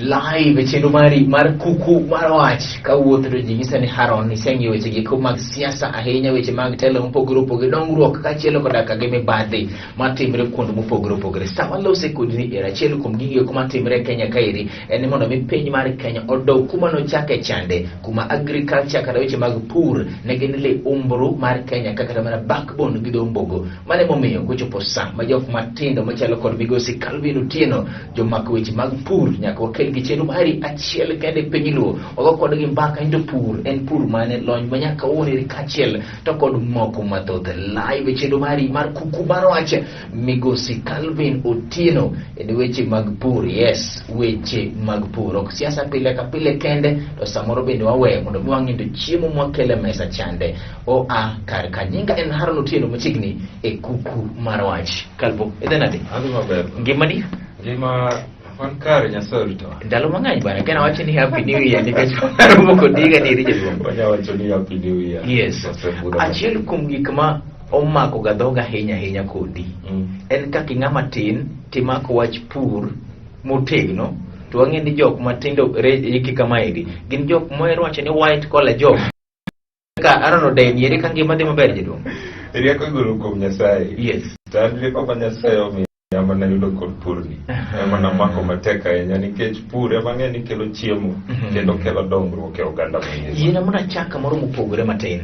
Live e chenro mari mar kuku mar wach kawuotho to ji nyisa ni Haron iseng'iyo weche gieko mag siasa ahinya, weche mag telo mopogore opogore, dongruok kaachiel koda ka gi mibadhi matimre kuond mopogore opogore. Sama lose kodi ni era achiel kuom gigo eko matimre e Kenya kaeri en ni mondo mi piny mar Kenya odog kuma nochake chande, kuma agriculture kata weche mag pur ne gin liumbru mar Kenya ka kata mana backbone gi dho mbogo. Mano emomiyo kochopo sa ma jok matindo machalo kod migosi Calvin Otieno jomak weche mag pur nyaka wakel gi chenro mari achiel kende e piny Luo. Wago kodgi mbaka ni to pur en pur mane, lony ma nyaka uoneri kaachiel to kod moko mathoth. Live e chenro mari mar kuku mar wach migosi Calvin Otieno en weche mag pur. Yes, weche mag pur ok siasa pile ka pile kende, to samoro bende waweyo mondo mi wang'e to chiemo mwakelo e mesa chande oa kar ka. Nyinga en Haron Otieno machiegni e kuku mar wach. Kalbo, idhi nade? Adhi maber. Ngimani? Ngima wan kare, Nyasaye oritowa. Ndalo mang'eny bana, kena wacho ni happy new year nikech waromo kod higa ni eri jaduong'. Wanya wacho ni happy new year. Yes. Osebudho. Achiel kuom gik ma omako ga dhoga ahinya ahinya kodi en kaka ing'ama tin timako wach pur motegno to wang'e ni jok matindo hiki kamaeri gin jok mohero wacho ni white collar job ka Aaron Odeny ere ka ngima dhi maber jaduong'. Rieko igolo kuom Nyasaye. Yes. To an rieko ma Nyasaye omiya ema nayudo kod purni. Ema namako matek ahinya nikech pur ema ang'e ni kelo chiemo kendo kelo dongruok e oganda mangima. Yiena mondo achak kamoro mopogore matin.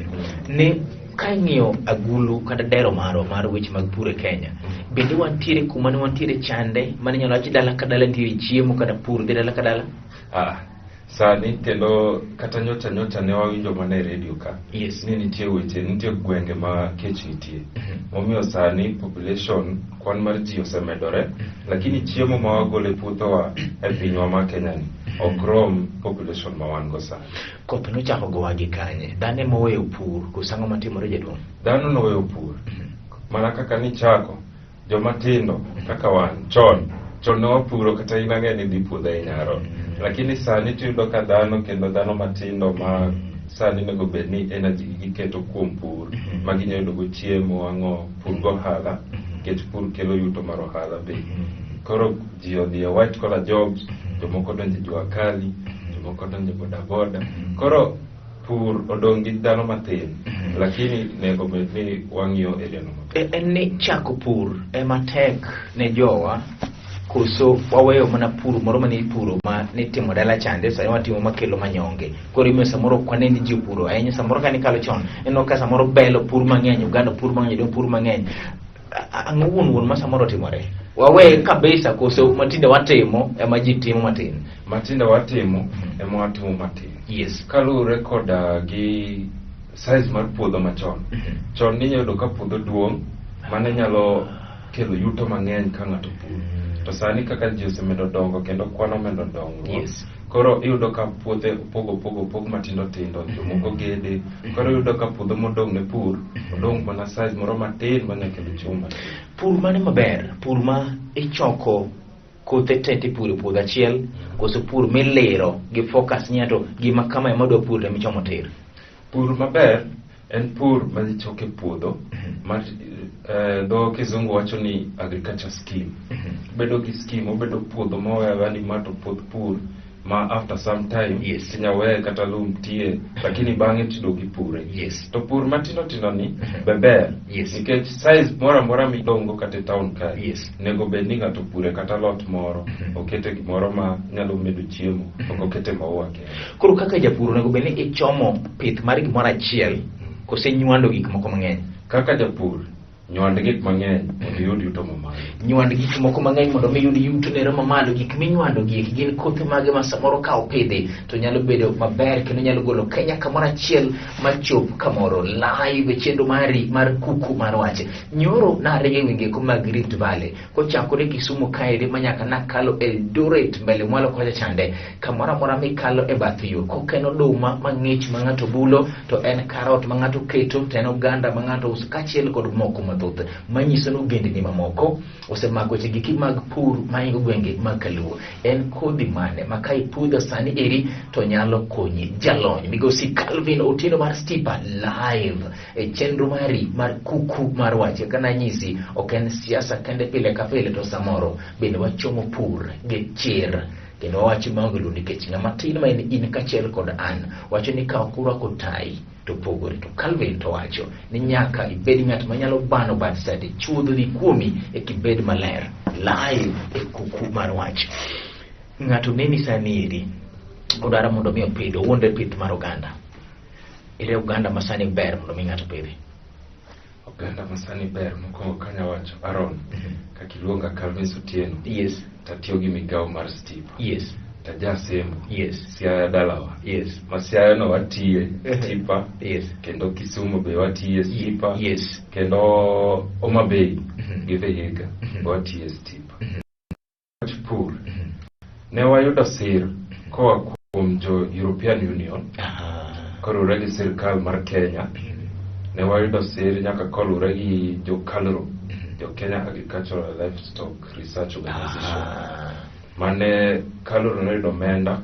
Ni ka ing'iyo agulu kata dero marwa mar weche mag pur e Kenya, bende wantiere kuma ne wantiere chande mane inyalo wach dala ka dala nitiere chiemo kata pur dhi dala ka dala? Ah, sani kendo kata nyocha nyocha ne wawinjo mana e redio ka ni nitie weche, nitie gwenge ma kech nitie. Momiyo sani population, kwan mar ji osemedore, lakini chiemo ma wagolo e puothewa e pinywa ma Kenya ni ok rom population ma wan go sani. Koth nochako gowa gi kanye? Dhano ema oweyo pur, koso ang'o matimore jaduong'? Dhano noweyo pur. Mana kaka nichako, joma tindo kaka wan chon chon ne wapuro kata in ang'e ni idhi puodho ahinya Aaron. Lakini sani tiyudo ka dhano kendo dhano matindo ma sani onego bed ni energy gi giketo kuom pur ma ginyalo yudo go chiemo ang'o pur gohala nikech pur kelo yuto mar ohala be. Koro ji odhi e white collar jobs, jomoko donjo e jua kali, jomoko donjo e boda boda. Koro pur odong' gi dhano matin, lakini nego bed ni wang'iyo area no maber. En ni chako pur ema tek ne jowa koso waweyo mana pur moro mane ipuro ma nitimo dala chande sani watimo makelo manyonge koro imiyo samoro ok wane ni ji opuro ahinya samoro kane ikalo chon ineno ka samoro bel opur mang'eny oganda opur mang'eny oduma opur mang'eny Ang'o wuon wuon ma samoro timore wawe kabisa koso matinde watimo ema ji timo matin? Matinde watimo ema watimo matin. Kaluwore koda gi size mar puodho machon. Chon ninyalo yudo ka puodho duong' mane nyalo kelo yuto mang'eny ka ng'ato puro. To sani kaka ji osemedo dongo kendo kwan omedo dongo. Koro iyudo ka puothe opog opog opog matindo tindo, jomoko gede. Koro iyudo ka puodho modong' ne pur, odong' mana size moro matin manya kelo chiemo matin. Pur mane maber? Pur ma ichoko kothe te tipuro e puodho achiel koso pur miliro gi focus ni to gima kama ema adwa puro to ema ichomo tir? Pur maber en pur ma ji choko e puodho mar dho kizungu wacho ni agriculture scheme. Bedo gi scheme, obedo puodho mowe aweya ni ma to puoth pur ma after some time tinya weye kata lum tie lakini bang'e tidog ipure. To pur matindo tindo ni be ber nikech size moro amora midong'go kata e town kae nego bed ni ng'ato opure kata lot moro okete gimoro ma nyalo medo chiemo ok okete maua kende. Koro kaka japur onego bed ni ichomo pith mar gimoro achiel kose nywando gik moko mang'eny? Kaka japur, nywand gik mang'eny mondo iyud yuto mamalo. Nywand gik moko mang'eny mondo mi iyud yuto nero mamalo. Gik minywando gi eki gin kothe mage ma samoro ka opidhi to nyalo bedo maber kendo nyalo golo Kenya kamoro achiel machop kamoro. Live e chenro mari mar kuku mar wach. Nyoro naringo e gwenge mag Rift Valley kochakore Kisumu kaeri manyaka nakalo Eldoret mbele mwalo kocha chande, kamoro amora mikalo e bath yo kok en oduma mang'ich ma ng'ato bulo to en karot ma ng'ato keto to en oganda ma ng'ato uso kaachiel kod moko mathoth manyiso ni ogendni mamoko osemako weche giki mag pur mahingo gwenge mag Kaluo. En kodhi mane ma ka ipudho sani eri to nyalo konyi? Jalony migosi Calvin Otieno mar Stipa live e chenro mari mar kuku mar wach. Kaka nanyisi, ok en siasa kende pile ka pile to samoro bende wachomo pur gi chir. Kendo wawachi maonge luor nikech ng'ama tin ma en in kaachiel kod an wacho ni ka ok urwako tai to pogore. To Calvin to wacho ni nyaka ibed ng'at manyalo bano bad sadi chuodho dhi kuomi eka ibed maler. Live e kuku mar wach. Ng'ato neni sani eri odwaro mondo mi opidh owuondre pith mar oganda. Ere oganda ma sani ber mondo mi ng'ato opidhi? Oganda ma sani ber mokwongo kanya wacho Aaron kaka iluonga Calvin Otieno Yes. tatiyo gi migawo mar Stipa Yes. tajasembo Yes. Siaya dalawa Yes. ma Siaya no watiye Stipa Yes. kendo Kisumu be watiye Stipa Yes. kendo Homa Bay gi Vihiga be watiye Stipa. Wach pur ne wayudo sir koa kuom jo European Union koluwore gi sirkal mar Kenya ne wayudo sir nyaka koluwore gi jo KALRO jo Kenya Agricultural Livestock Research Organization mane KALRO noyudo omenda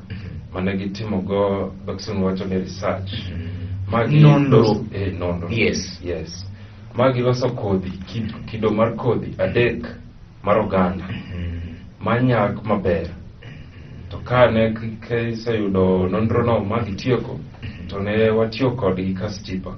mane gitimogo dho kisungu wacho ni research ma gi Nonro. Nonro. Yes. Yes, ma giloso kodhi kido mar kodhi adek mar oganda manyak maber. To ka ne kiseyudo nonro no ma gitieko to ne watiyo kodgi ka Stipa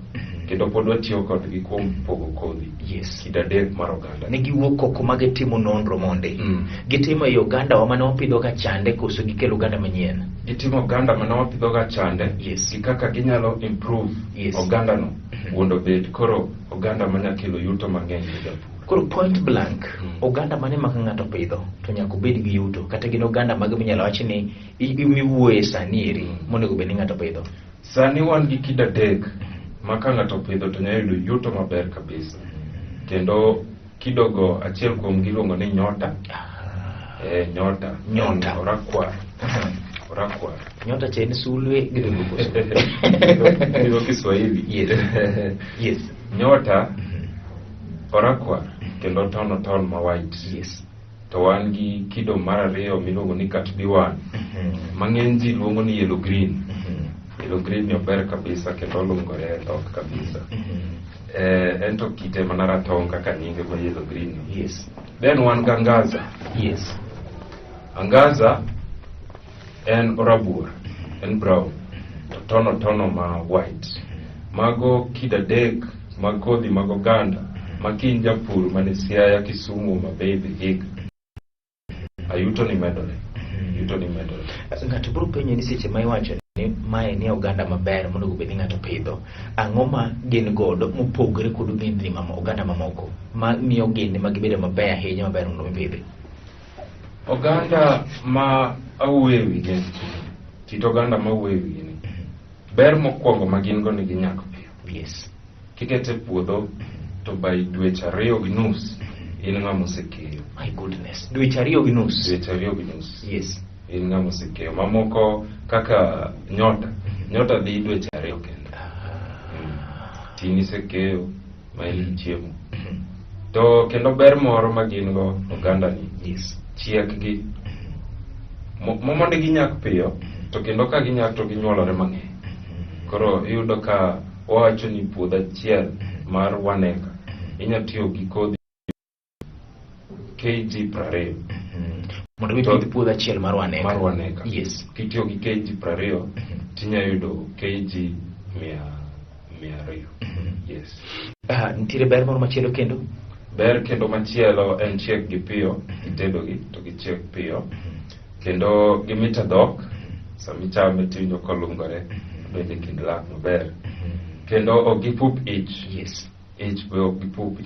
kendo pod watiyo kodgi kuom pogo kodhi kido adek mar oganda. Ne giwuok oko ma gitimo nonro mondi. Gitimo ei oganda wa mane wapidho ga chande koso gikelo oganda manyien? Gitimo oganda mane wapidho ga chande gi kaka ginyalo improve oganda no mondo obed koro oganda manya kelo yuto mang'eny ne japur. Koro point blank, oganda mane ma ka ng'ato opidho to nyaka obed gi yuto kata gin oganda mage minyalo wach ni miwuoye sani eri monego bed ni ng'ato opidho? Sani wan gi kido adek ma ka ng'ato opidho to nyalo yudo yuto maber kabisa. Kendo kidogo achiel kuom gi iluongo ni nyota. Nyota. Nyota. Orakwar. Orakwar. Nyota cha en sulwe gi dholuo koso? Gi Kiswahili. Yes. Yes. Nyota, orakwar kendo tono ton ma white. Yes. To wan gi kido mar ariyo miluongo ni cat B1 ma ng'eny ji luongo ni yellow green. Yellow green ni ober kabisa kendo olungore e dhok kabisa. En to kite mana ratong' kaka nyinge ma yellow green no. Yes. Then wan gi angaza. Yes. Angaza en orabuor, en brown, to tono tono ma white. Mago kido adek mag kodhi mag oganda ma kin japur mane Siaya, Kisumu, Homa Bay, Vihiga, ayuto ni medore. Yuto ni medore. Ng'ato biro penjo ni seche ma iwacho ni mae ni oganda maber monego bed ni ng'ato pidho, ang'o ma gin godo mopogore kod ogendni oganda mamoko ma miyo gin ma gibedo maber ahinya maber mondo mipidhi? Oganda ma awuoye wigi, kit oganda ma awuoye wigi ni, ber mokwongo ma gin go ni ginyak piyo. Yes. Kikete e puodho to by dweche 2.5 in ng'ama osekeyo. My goodness. Dweche 2.5. Dweche 2.5. Yes. In ng'ama osekeyo. Mamoko kaka nyota, nyota dhi dweche 2 kende. Tin isekeyo ma in gi chiemo. To kendo ber moro ma gin go oganda ni. Yes. Chiek gi. Mondo ginyak piyo, to kendo ka ginyak to ginyuolore mang'eny. Koro iyudo ka wawacho ni puodho achiel mar 1 acre inya tiyo gi kodhi kg 20. Mondo mi pidh puodho achiel mar 1 acre. Mar 1 acre. Yes. Kitiyo gi kg 20 tinya yudo kg 200. Yes. Nitiere ber moro machielo kendo? Ber kendo machielo en chiek gi piyo, itedo gi to gichiek piyo. Kendo gimit e dhok, sama ichame tiwinjo kolungore, bende kind lak maber. Kendo ok gipup ich. Yes. Ich be ok gipupi.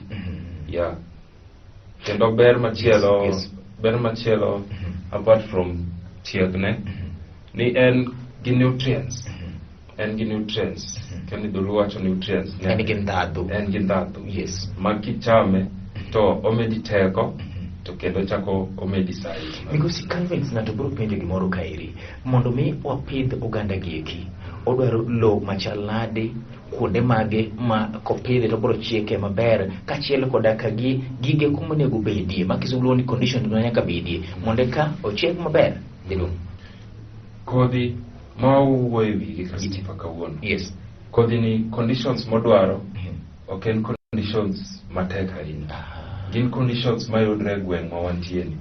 Yeah. Kendo ber machielo, Yes, yes. ber machielo apart from chiekne, ni en gi nutrients. En gi nutrients. Kendo dholuo wacho nutrients. En gi ndhadhu. En gi ndhadhu. Yes. Ma kichame to omedi teko to kendo chako omedi size. Migosi Calvin, ng'ato biro penjo gimoro kaeri. Mondo mi wapidh oganda gi eki, odwaro lowo machal nade, kuonde mage ma kopidhe to biro chieke maber, kaachiel koda ka gi gige kuma onego bedie, ma kisungu luongo ni condition ma nyaka bedie, mondo eka ochiek maber. Jaduong'. Kodhi ma wawuoyo e wigi ka Stipa kawuono. Yes. Kodhi ni conditions modwaro ok en conditions matek ahinya. Gin conditions mayudre e gweng' ma wantie ni.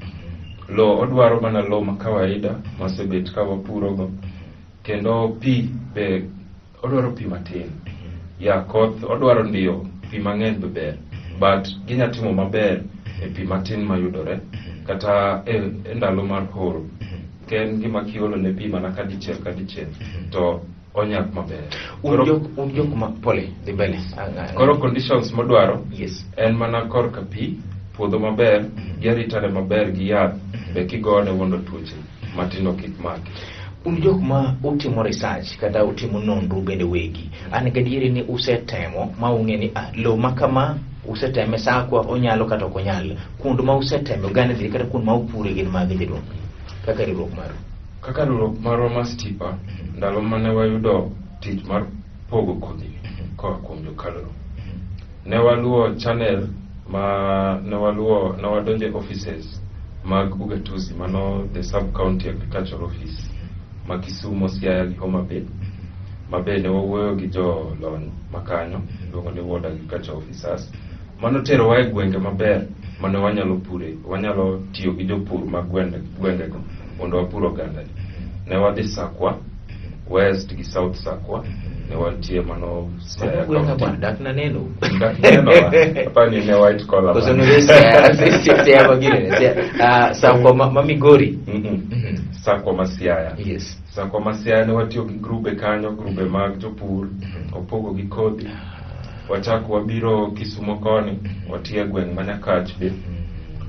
Lo odwaro mana lo ma kawaida masebet ka wapurogo. Kendo pi be odwaro pi matin. Ya koth odwaro ndiyo pi mang'eny be ber. But ginya timo maber e pi matin mayudore kata e ndalo mar horo. Ka en gima kiolo ne pi mana ka dichiel ka dichiel to onyak maber. Un jok ma pole dhi mbele. Koro conditions modwaro en mana korka pi, puodho maber, gi aritane maber gi yath be kigone mondo tuoche matindo kik maki. Un jok ma utimo research kata utimo nonro bende wegi, an gadieri ni usetemo ma ung'e ni lo ma kama useteme Sakwa onyalo kata ok onyal. Kuond ma useteme oganda dhi kata kuond ma upure gin mage jaduong'? Kaka riwruok maru. Kaka riwruok marwa mar Stipa, ndalo mane wayudo tich mar pogo kodhi koa kuom jo Kalro, ne waluwo channel ma ne waluwo, ne wadonjo e offices mag ugatuzi, mano the sub county agricultural office ma Kisumu, Siaya gi Homa Bay, ma be ne wawuoyo gi jolony makanyo, iluongo ni ward agriculture officers. Mano terowa e gwenge maber mane wanyalo pure, wanyalo tiyo gi jopur mag gwengego mondo wapur oganda ni. Ne wadhi Sakwa West gi South Sakwa, ne wantie mano Siaya County. Dak naneno. Dak naneno wa. Apani ne white collar. Koso ne Siaya magine. Sakwa ma Migori. Sakwa ma Siaya. Sakwa ma Siaya ne watiyo gi grube kanyo, grube mag jopur, opogo gi kodhi. Wachak wabiro Kisumo koni, watiyo e gweng' ma Nyakach be.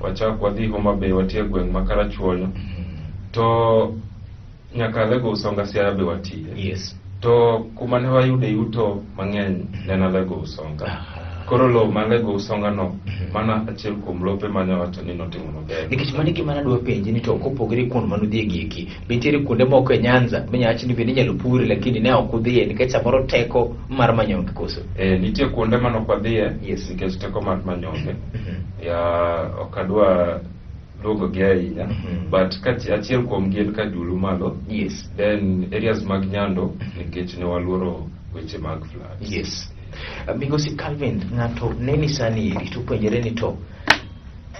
Wachak wadhi Homa Bay, watiyo e gweng' ma Karachuonyo. To nyaka Alego Usonga Siaya be watiye. To kuma ne wayude yuto mang'eny ne en Alego Usonga. Koro lo ma Alego Usonga no, mana achiel kuom lope mane wacho ni notimo maber. Nikech mano e gima nadwa penji ni to kopogore kuond mane udhiye gi eki, be nitiere kuonde moko e Nyanza minyalo wach ni bende inyalo pure lakini ne ok udhiye nikech samoro teko mar manyonge koso? Nitie kuonde mane ok wadhiye nikech teko mar manyonge. Ya ok adwa luongo gi ahinya, but ka achiel kuom gi en Kajulu malo. Then areas mag Nyando nikech ne waluoro weche mag floods. Migosi Calvin, ng'ato neni sani eri to penjore ni to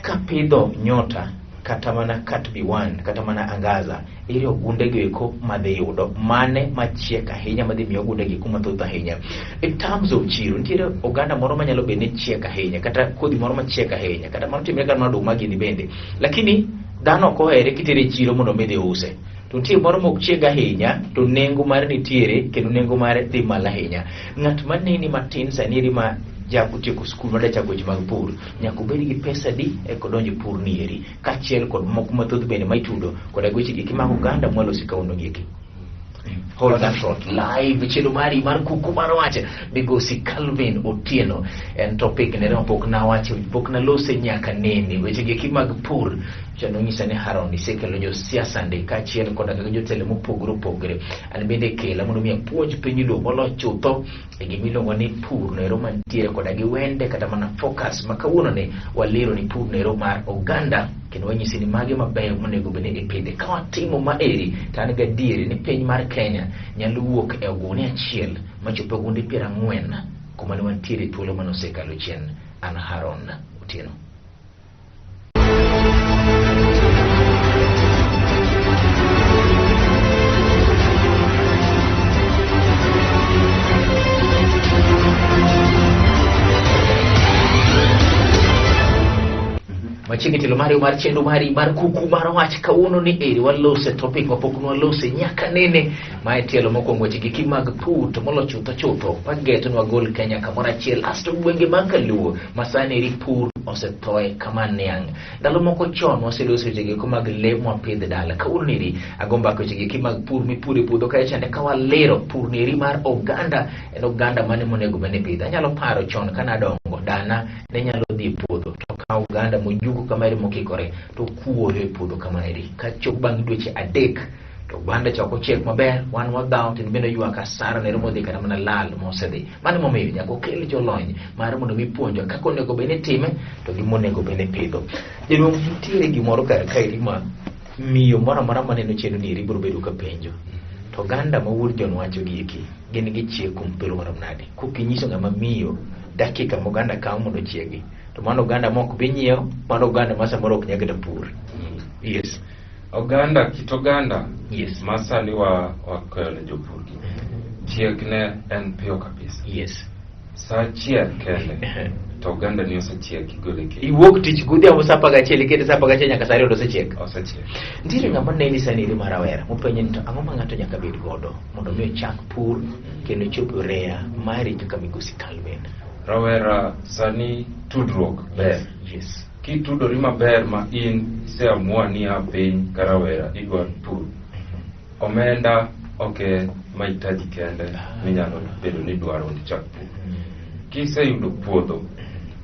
kapidho nyota kata mana cat B1 kata mana angaza, ere ogunde go eko madhi yudo mane machiek ahinya madhi miyo ogunde gi kuma thoth ahinya in terms of chiro? Nitiere oganda moro manyalo bedo ni chiek ahinya kata kodhi moro machiek ahinya kata mano timre kata mana oduma gini bende, lakini dhano ok ohere kitere e chiro mondo mi dhi use. To nitie moro mok chieg ahinya to nengo mare nitiere kendo nengo mare dhi malo ahinya. Ng'at maneni matin sani eri ma jako tieko skul madwa chako weche mag pur, nyaka obed gi pesa di eka odonj e pur ni eri, kaachiel kod moko mathoth bende ma itudo koda weche gi mag oganda mwalosi kawuono gi eki. Hold that thought. Live chelo mari mar kuku mar wach migosi Calvin Otieno en topic ne pok nawacho, pok nalose nyaka nene weche gi mag pur. Chano nyisa ni Haron isekelo josiasa ndi kaachiel koda kaka jotelo mopogore opogore. An bende kela mondo mi apuonj piny luo molo chutho e gima iluongo ni pur noero mantiere koda gi wende kata mana focus ma kawuono ni walero ni pur noero mar oganda kendo wanyisi ni mage mabeyo monego bed ni ipidhe. Ka watimo maeri to an gadieri ni piny mar Kenya nyalo wuok e ogunia achiel machopo ogunde 40 kuma ne wantiere thuolo mane osekalo chien. An Haron Otieno. Machiegni telo mari mar chenro mari mar kuku mar wach kawuono ni eri walose topic mapok nwalose nyaka nene. Mae tielo mokwongo weche giki mag pur to molo chutho chutho wageto ni wagol Kenya kamoro achiel asto gwenge mag Kaluo ma sani eri pur osethoe kama niang'. Ndalo moko chon waseloso weche giko mag le mwapidho e dala. Kawuono ni eri ago mbaka weche giki mag pur mipuro e puodho kae chande ka walero pur ni eri mar oganda en oganda mane monego bed ni ipidho. Anyalo paro chon ka nadongo dana ne nyalo dhi e puodho to okawo oganda mojuko kama eri mokikore to okuoyo e puodho kama eri. Kachop bang' dweche 3 to oganda cha ok ochiek maber, wan wadhawo to en bende oywak asara nero modhi kata mana lal mosedhi. Mano emomiyo nyaka okel jolony mar mondo mi puonjwa kaka onego bed ni itime to gi monego bed ni ipidho. Jaduong', nitiere gimoro kar kaeri ma miyo moro amora maneno chenro ni eri biro bedo ka penjo. To oganda ma wuod John wacho gi eki gin gichiek kuom thuolo marom nade? Kok inyiso ng'ama miyo dakika ma oganda kawo mondo ochiegi, to mano oganda ma ok bi nyiewo, mano oganda ma samoro ok nyal kata pur. Yes. Oganda, kit oganda Yes. ma sani wa wakeyo ne jopur gi, chiek ne en piyo kabisa. Sa achiel kende to oganda ni osechiek, igole e kendo. Iwuok tich godhiambo sa 11, ikete sa 11 nyaka sa 2 to osechiek. Osechiek. Nitiere ng'ama neni sani eri mar rawera mopenje ni to ang'o ma ng'ato nyaka bed godo mondo mi ochak pur kendo chop e oreya mari kaka migosi Calvin? Rawera, sani tudruok ber. Kitudori maber ma in iseamua ni a piny ka rawera idwa pur, omenda ok e mahitaji kende minyalo bedo ni idwaro mondo ichak pur. Kiseyudo puodho,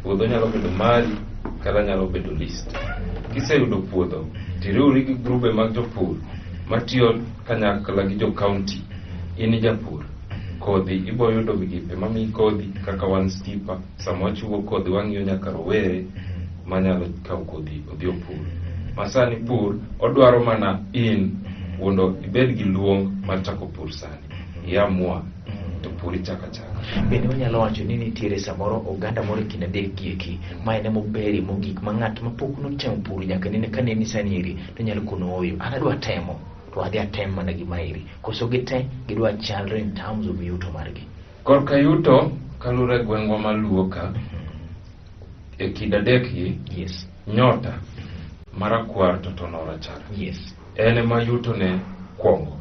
puodho nyalo bedo mari kata nyalo bedo leased. Kiseyudo puodho, tiriwri gi grube mag jopur matiyo kanyakla gi jo county. In japur, kodhi ibo yudo migepe mamiyi kodhi kaka wan Stipa, sama wachiwo kodhi wang'iyo nyaka rowere manyalo kawo kodhi odhi opur. Ma sani pur odwaro mana in mondo ibed gi luong mar chako pur sani. Iamua to pur ichako achaka. Bende wanyalo wacho ni nitiere samoro oganda moro e kind adek gi eki ma en emoberie mogik ma ng'at mapok notemo pur nyaka nene ka neni sani eri to nyalo kono oyo an adwa temo to adhi atem mana gima eri, koso gite gidwa chalre in terms of yuto margi? Korka yuto, kaluwore e gweng'wa maluo ka, e kind adek gi, nyota marakwar to tono rachar. En ema yuto ne kwongo.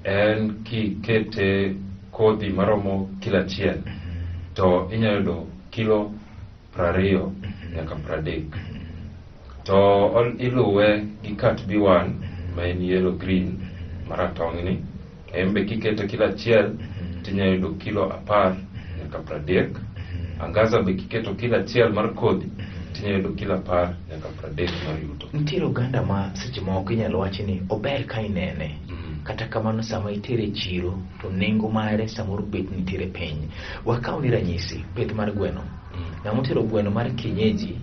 En kikete kodhi maromo kilo 1 to inyalo yudo kilo 20 nyaka 30. To iluwe gi cat B1 ma en yellow green maratong' ni. En be kikete kilo 1 tinyalo yudo kilo 10 nyaka 30. Angaza be kiketo kilo 1 mar kodhi tinyalo yudo kilo 10 nyaka 30 mar yuto. Nitiere oganda ma seche moko inyalo wach ni ober ka inene, kata kamano sama itere e chiro to nengo mare samoro bet nitiere piny. Wakaw ni ranyisi pith mar gweno. Ng'ama otero gweno mar kienyeji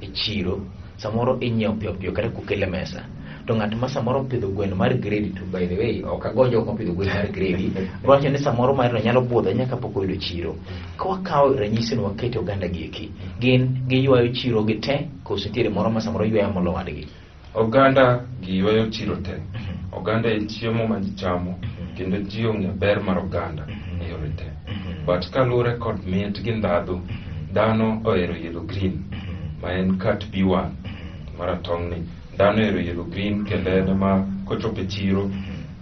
e chiro samoro inyiewo piyo piyo kata kokele mesa, to ng'at ma samoro opidho gweno mar gredi, to by the way ok ago jok mopidho gwen mar gredi, wacho ni samoro mareno nyalo budho nyaka pok oyudo chiro. Ka wakawo ranyisi ni wakete oganda gi eki, gin giywayo chiro gi te koso nitiere moro ma samoro ywayo molo wadgi? Oganda gi ywayo chiro te. Oganda en chiemo ma ji chamo kendo ji ong'eyo ber mar oganda e yore te. But kaluwore kod mit gi ndhadhu, dhano ohero yellow green ma en cat B1 maratong' ni. Dhano ohero yellow green kendo en ema kochopo e chiro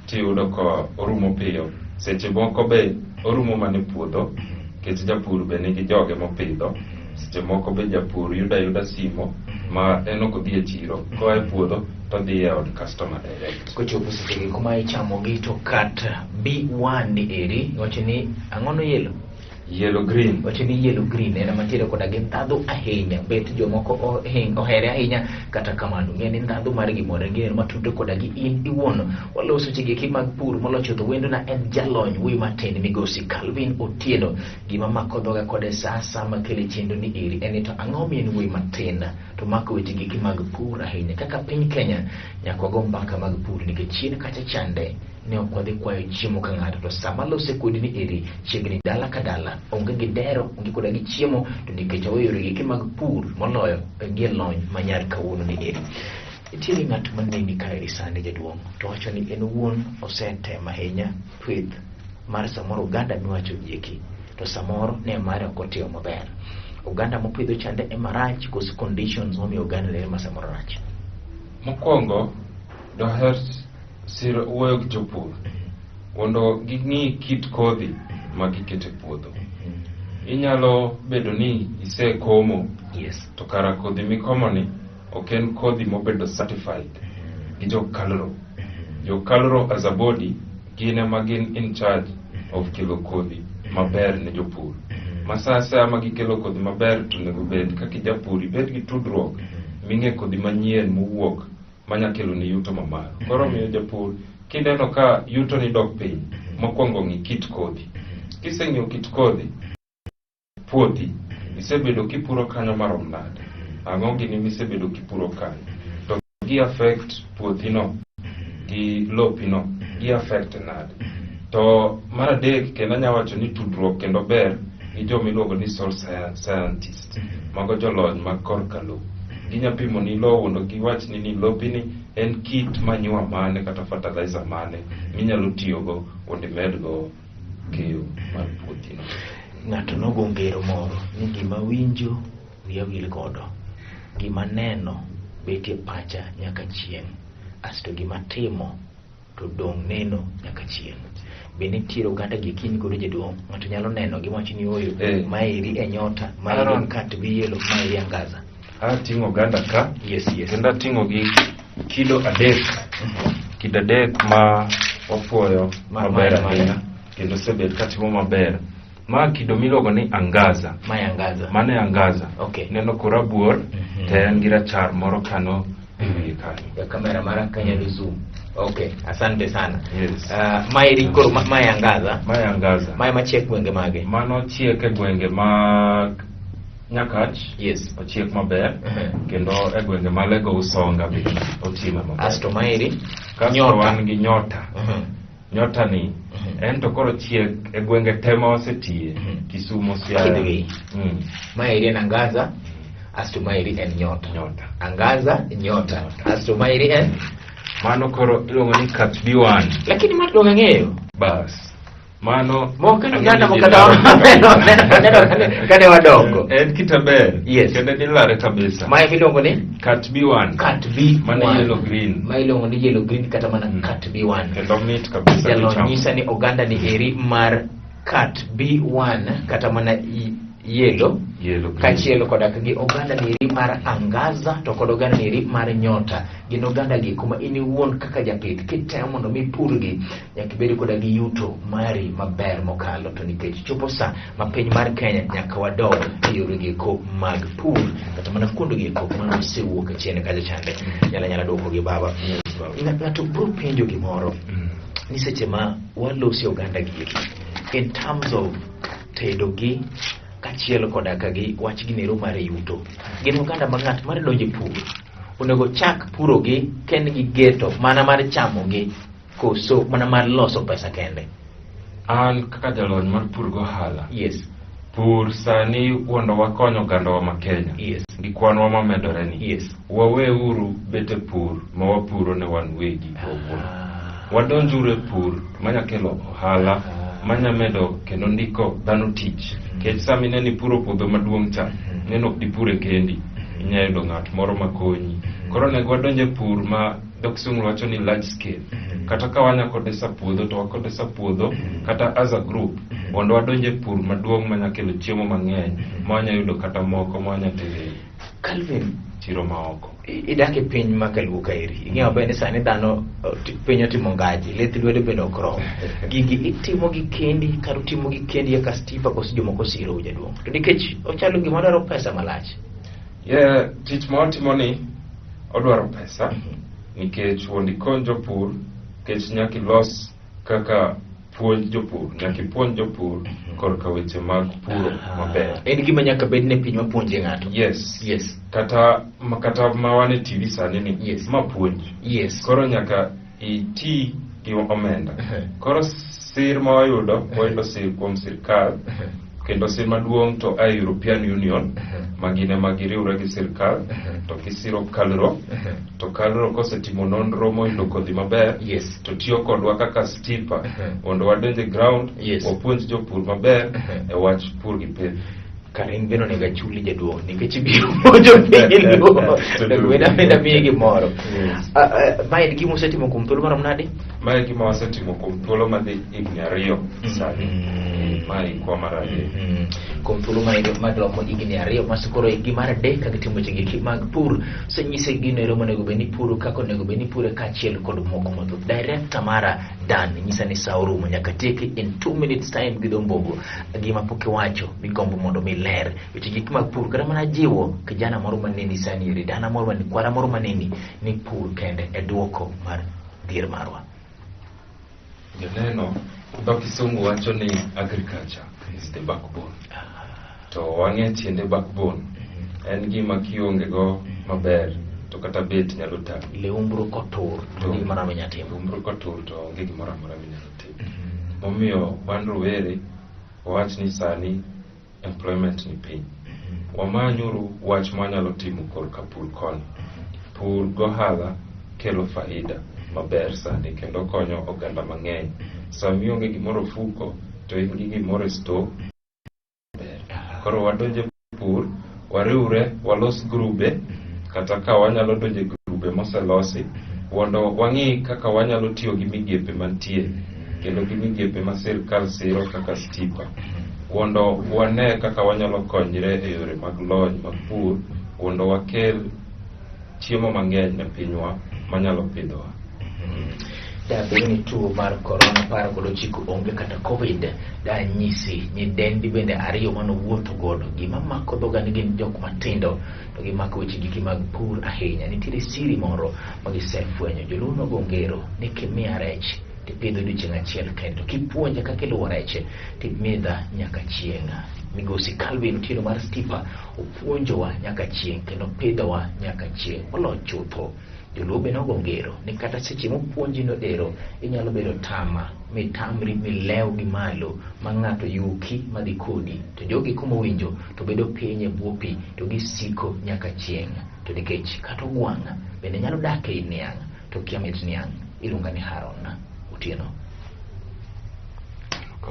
tiyudo ka orumo piyo. Seche moko be orumo mana e puodho, nikech japur be nigi joge mopidho. Seche moko be japur yudo ayuda simo ma en ok odhi e chiro, koa e puodho to odhi e od customer direct. Kochopo seche gi kuma ichamogi to cat B1 ni eri wacho ni ang'o no yellow? Yellow green. Wacho ni yellow green en mantiere koda gi ndhadhu ahinya, bet jomoko ohere ahinya, kata kamano ng'e ni ndhadhu mar gimoro en gino matudre koda gi in iwuon. Waloso weche gi eki mag pur moloyo chutho wendona en jalony wuoyi matin migosi Calvin Otieno. Gima mako dhoga kode sa asaya makele chenro ni eri en ni to ang'o miyo en wuoyi matin to mako weche gi eki mag pur ahinya. Kaka piny Kenya nyaka wago mbaka mag pur nikech chien kacha chande ne ok wadhi kwayo chiemo ka ng'ato, to sama lose kodi ni eri chiegni dala ka dala onge gi dero, onge koda gi chiemo, to nikech waweyo yore gi eki mag pur moloyo gi lony manyar kawuono ni eri. Nitiere ng'at maneni kaeri sani jaduong' to wacho ni en owuon osetemo ahinya pith mar samoro oganda miwacho gi eki, to samoro ne mare ok otimo maber. Oganda mopidho chande ema rach koso conditions momiyo oganda ne ema samoro rach? Mokwongo doher siro wuoyo gi jopur mondo ging'i kit kodhi ma giketo e puodho. Inyalo bedo ni isekomo, to kara kodhi mikomo ni ok en kodhi mobedo certified gi jo KALRO. Jo KALRO as a body gin ema gin in charge of kelo kodhi maber ne jopur. Ma sa asaya ma gikelo kodhi maber to onego bed kaka japur ibed gi tudruok ming'e kodhi manyien mowuok manya kelo ni yuto mamalo. Koro miyo japur kineno ka yuto ni dok piny, mokwongo ng'i kit kodhi. Kiseng'iyo kit kodhi, puothi isebedo kipuro kanyo marom nade? Ang'o gini misebedo kipuro kanyo? To gi affect puothino gi lopino, gi affect nade? To mar adek kendo anya wacho ni tudruok kendo ber gi joma iluongo ni soil scientist. Mago jolony mag korka lowo. Ginya pimo ni lowo mondo giwach ni lopini En kit manure mane kata fertilizer mane minyalo tiyogo mondo imedgo keyo mar puothino. Ng'ato nogo ngero moro ni gima winjo wiya wil godo, gima neno betie pacha nyaka chieng', asto gima timo to dong' neno nyaka chieng'. Be nitiere oganda gi kiny godo jaduong', ng'ato nyalo neno giwacho ni oyo, maeri e nyota, maeri Aaron. kat bi yellow, maeri angaza. Ating'o oganda ka Yes. kendo ating'o gi kido adek, kido adek ma wapuoyo maber ahinya kendo osebet katimo maber. Ma kido miluongo ni angaza. Mae angaza. Mano e angaza. Okay. Neno korabuor to en gi rachar moro kano e wiye kanyo. Ya kamera mara kanyalo zoom. Okay, asante sana. Yes. Maeri koro mae angaza. Mae angaza. Mae machiek gwenge mage. Mano chiek e gwenge mag Nyakach. Yes. Ochiek maber kendo e gwenge ma Lego Usonga be otime maber. Asto maeri Kasto nyota. wan gi nyota. Nyota ni en to koro chiek e gwenge te ma wasetiye. Kisumo, Siaya. Kidhi. Maeri en angaza, asto maeri en nyota. Nyota. Angaza, nyota. Asto maeri en Mano koro iluongo ni Cat B1. Lakini mar dong' ang'eyo. Bas. Mano Moko en oganda ang'eyo moko kata neno kane wadongo. En kitaber. Yes. Kendo en ilare kabisa. Mae miluongo ni Cat B1. Cat B1. Mano yellow green. Ma iluongo ni yellow green kata mana Cat B1. Kendo mit kabisa Jalony kichamo. nyisa ni oganda ni eri mar Cat B1 kata mana yellow Yellow green. Kaachiel koda gi oganda ni eri mar angaza to kod oganda ni eri mar nyota. Gin oganda gi kuma in iwuon kaka japith kitemo mondo mi ipurgi nyaka ibed koda gi yuto mari maber mokalo, to nikech chopo sa ma piny mar Kenya nyaka wadog e yore gieko mag pur kata mana kuonde gieko mane osewuok achien kacha chande nyala nyala duoko gi baba. Yes, baba. Ng'ato biro penjo gimoro ni seche ma walosi oganda gi eki in terms of tedo gi kaachiel koda ka gi wach ginero mar yuto, gin oganda ma ng'at mar donjo e pur onego chak puro gi ka en gi geto mana mar chamo gi koso mana mar loso pesa kende? An kaka jalony mar pur gohala. Yes. Pur sani mondo wakony ogandawa ma Kenya. Yes. Gi kwanwa mamedore ni. Yes. Waweuru bet e pur ma wapuro ne wan wegi wawuon. Wadonjuru e pur manya kelo ohala, manya medo kendo ndiko dhano tich. Nikech sama ineno ipuro puodho maduong' cha, ineno ok dipure kendi. Inya yudo ng'at moro makonyi. Koro onego wadonj e pur ma dho kisungu wacho ni large scale. Kata ka wanya kodesa puodho to wakodesa puodho kata as a group mondo wadonj e pur maduong' manya kelo chiemo mang'eny ma wanya yudo kata moko ma wanya tero e Calvin, chiro maoko. Idak e piny ma kaluo kaeri, ing'eyo maber ni sani dhano piny otimo ngaji, lith lwedo bende ok rom. Gigi itimo gi kendi kata utimo gi kendi kaka Stipa koso jomoko sirou jaduong'? To nikech ochalo gima dwaro pesa malach. Yeah, tich ma watimo ni odwaro pesa nikech mondo ikony jopur, nikech nyaka ilos kaka puonj jopur, nyaka ipuonj jopur korka weche mag puro maber. En gima nyaka bed ne piny mapuonje ng'ato. Yes. Yes. Kata ma wan e TV sani ni ma puonj. Yes. Koro nyaka iti gi omenda. Koro sir ma wayudo, wayudo sir kuom sirkal kendo sir maduong' to a European Union ma gin ema giriwre gi sirkal to gisiro KALRO, to KALRO kosetimo nonro moyudo kodhi maber to tiyo kodwa kaka Stipa mondo wadonj e ground wapuonj jopur maber e wach pur gi pith. Kare in bende onego achuli jaduong' nikech ibiro puonjo piny luo. Onego bed abeda miyi gimoro. Yes. Ma en gima usetimo kuom thuolo marom nade? Mae gima wasetimo kuom thuolo madhi higni 2 sani. Mae ikwa mar ariyo. Kuom thuolo madromo higni 2 ma koro higi mar adek ka gitimo weche gi mag pur, osenyise gino ero monego bed ni puro, kaka onego bed ni pure kaachiel kod moko mathoth. Director mara Dan nyisa ni sa orumo, nyaka tieki in 2 minutes time gi dho mbogo. Gima pok iwacho migombo mondo mi ler weche gik mag pur, kata mana jiwo kijana moro maneni sani eri, dana moro maneni, kwara moro maneni ni pur kende e duoko mar dhier marwa. Joneno, dho kisungu wacho ni agriculture is the backbone. To wang'e tiende backbone. En gima kionge go maber to kata bet nyalo tami. Liumbru kotur to onge gimoro amora minyalo timo. Liumbru kotur to onge gimoro amora minyalo timo. Momiyo wan rowere wawach ni sani employment ni piny. Wamanyuru wach mwanyalo timo korka pur koni. Pur gohala kelo faida maber sani kendo konyo oganda mang'eny. Sama ionge gimoro ofuko to in gi gimoro e store ber. Koro wadonje pur, wariwre, walos grube, kata ka wanyalo donjo e grube moselosi, mondo wang'i kaka wanyalo tiyo gi migepe mantie, kendo gi migepe ma sirkal siro kaka Stipa, mondo wane kaka wanyalo konyre e yore mag lony mag pur, mondo wakel chiemo mang'eny ne pinywa manyalo pidhowa. Da bed ni tuo mar korona 19 onge kata Covid, da nyisi nyidendi bende ariyo manowuotho godo. Gima mako dhoga ni gin jok matindo to gimako weche giki mag pur ahinya. Nitiere siri moro ma gisefwenyo. Joluo nogo ngero ni kimiya rech tipidho odiochieng' achiel kende, to kipuonja kaka iluwo rech timidha nyaka chieng'. Migosi Calvin Otieno mar Stipa opuonjowa nyaka chieng' kendo pidhowa nyaka chieng'. Olo chutho. Joluo be nogo ngero ni kata seche mopuonji no ero inyalo bedo tama mitamri milew gi malo ma ng'ato yuki madhi kodi, to jogi kumowinjo to bedo piny e bwo pi to gisiko nyaka chieng'. To nikech kata ogwang' bende nyalo dak ei niang' to kia mit niang', iluonga ni Haron Otieno.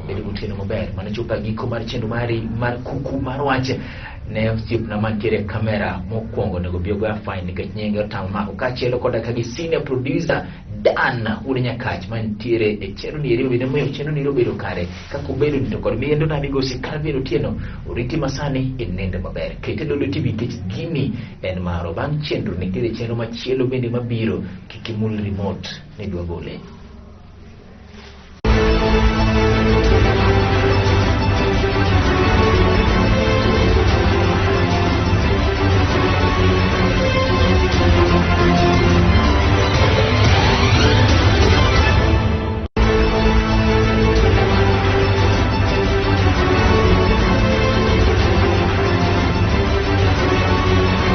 Bedo gotieno maber. Mano chopo e giko mar chenro mari mar kuku mar wach. Ne osiepna mantiere e kamera mokwongo onego bi ogoya fine nikech nyinge otamo mako, kaachiel koda ka gi senior producer Dan wuod Nyakach mantiere e chenro ni eri bende miyo chenro ni obedo kare kaka obedo ni, to kod miyendo na migosi Calvin Otieno oriti masani e nindo maber. Kete Lolwe TV nikech gini en maro. Bang' chenro nitiere chenro machielo bende mabiro, kik imul remote ni dwa gole.